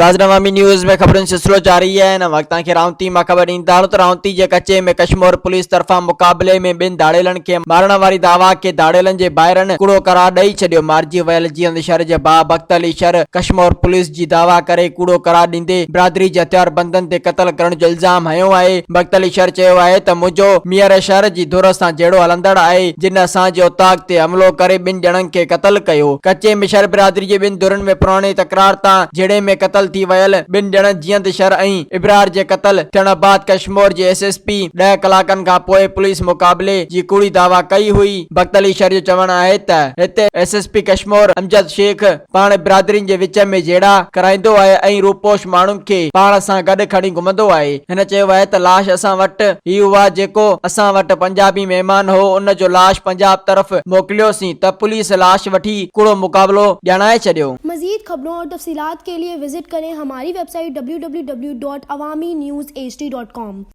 ناظرين عوامي نيوز ۾ خبرن جو سلسلو جاري آهي هن وقت توهان کي رائونتي مان خبر ڏيندا هلون ته رائونتي جي ڪچي ۾ ڪشمور پوليس طرفان مقابلي ۾ ٻن ڌاڙيلن کي مارڻ واري دعويٰ کي ڌاڙيلن جي ڀائرن ڪوڙو قرار ڏئي ڇڏيو مارجي ويل جيئند شر جي ڀاء بخت علي شر ڪشمور پوليس جي دعويٰ ڪري ڪوڙو قرار ڏيندي برادري جي هٿياربندن تي قتل ڪرڻ جو الزام هنيو آهي بخت علي شر چيو آهي ته منهنجو ميئر شر جي ڌر سان جهيڙو هلندڙ آهي جن اسان جي اوطاق تي حملو ڪري ٻن ڄڻن کي قتل ڪيو. ڪچي ۾ شر برادري جي ٻن ڌرين ۾ پراڻي تڪرار تان جهيڙي ۾ قتل ٿي ويل ٻن ڄڻن جيئند شر ۽ ابرار جي قتل ٿيڻ بعد ڪشمور جي ايس ايس پي ڏهه ڪلاڪن کان پوء پوليس مقابلي جي ڪوڙي دعويٰ ڪئي هئي. بخت علي شر جو چوڻ آهي ته هتي S S P Kashmore Amjad Shaikh پاڻ برادرين جي وچ ۾ جهيڙا ڪرائيندو آهي ۽ روپوش ماڻهن کي پاڻ سان گڏ کڻي گهمندو آهي. هن چيو آهي ته لاش اسان وٽ هي هئا جيڪو اسان وٽ پنجابي مهمان هو ان جو لاش پنجاب طرف موڪليوسين ته پوليس لاش وٺي ڪوڙو مقابلو ڄاڻائي ڇڏيو. مزيد خبرون اور تفصيلات کے لئے وزٽ ڪرين ھماري website W W W dot Awami news H D dot com.